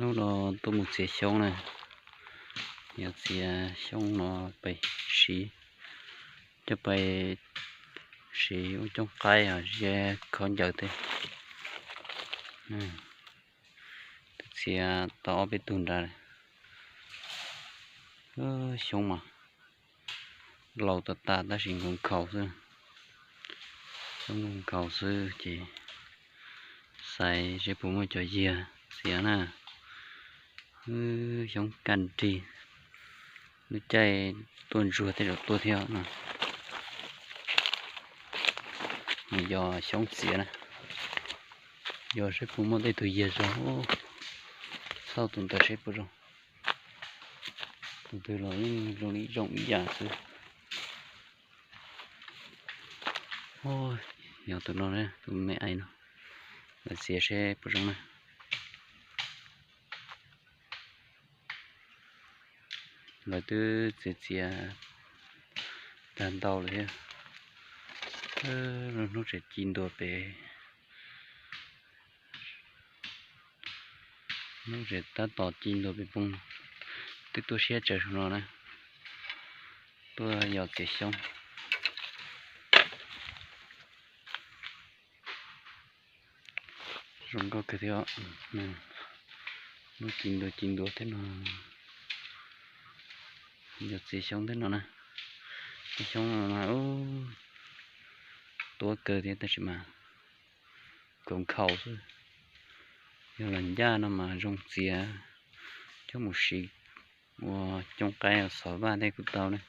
Hnub no tuaj mus txiav xyoob na, yog txiav xyoob no pais siv, coj pais siv ua cooj qaib os, ziab khaub ncaws tej. Twb txiav tau ob peb tug nrad. Xyoob mas laus tas tas tab sis nkhaus nkhaus xwb. Xyoob nkhaus nkhaus xwb ces xaiv seb puas muaj cov yiag txiav na. Xyoob kaj nrig, lub caij tuaj ntsuag tej zaum tuaj thiab no. Mus yos xyoob txiav na, yos seb puas muaj tej tug yiag zoo. Xauj tus ntawd seb puas zoo. Tus twg los yeej zoo li zoo ib yam xwb. Yog tus no, tus me ais no, lawv txiav seb puas zoo na. Lawv twb txiav txiav tag ntau lawm thiab. Lub hnub tseem ci ntua pem, hnub tseem tab tom ci ntua pem poob, twb tuaj siab tsawv saum no na. Tuaj yos txiav xyoob. Zoo nkauj kawg thiab. Hnub ci ntua ci ntua thiab no, yog txiav xyoob thiab no na. Tej xyoob no mas tuab kawg thiab tab sis mas nkhaus nkhaus xwb. Yog los ncaj no mas zoo txiav coj mus siv ua cooj qaib xov vaj tej kuj tau na.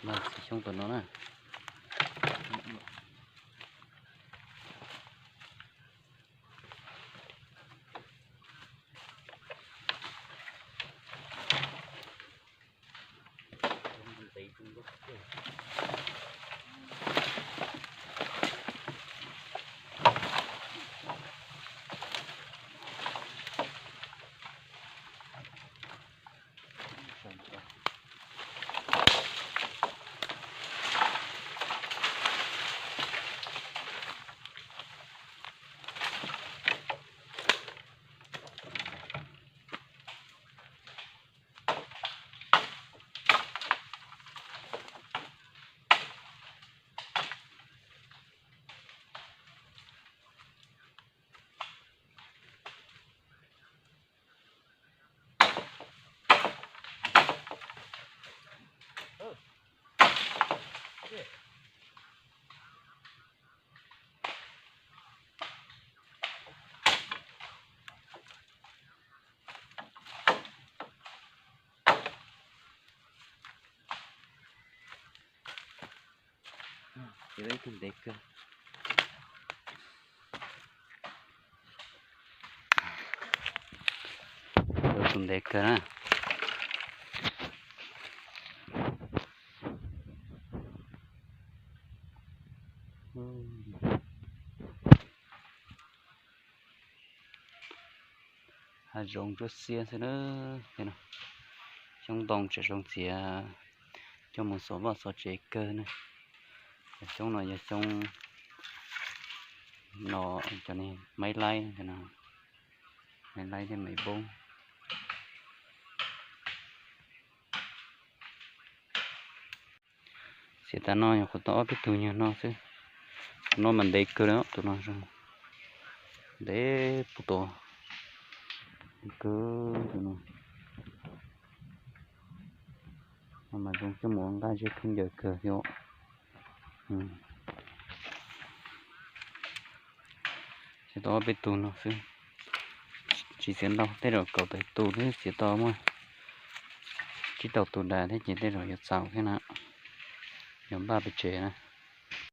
Txiv xyoob tom no na. Ces ib tug ntev kawg. Tus ntev kawg na. Hav zoov tsuab xiab xwb na. Xyoob ntoo tseem zoo txiav coj mus xov vaj xov tsev kawg na. Cov xyoob no yog xyoob no, cov niag maib laib, maib laib thiab maib npoob. Xiav tas no yog qhov tau ob peb tug nyuag no xwb. Tus no mas ntev kawg li, tus no zoo ntev puv tus, ntev kawg tus no. No mas zoo coj mus ua nqaij zeb khaub ncaws kawg thiab. Xiav tau ob peb tug no xwb, tsis xiav ntau, tej zaum kaum tawm tus thiab xiav tau muaj tsib rau tus dav thiab ces tej zaum yuav txaus thiab na, yuav npaj pes tsev na.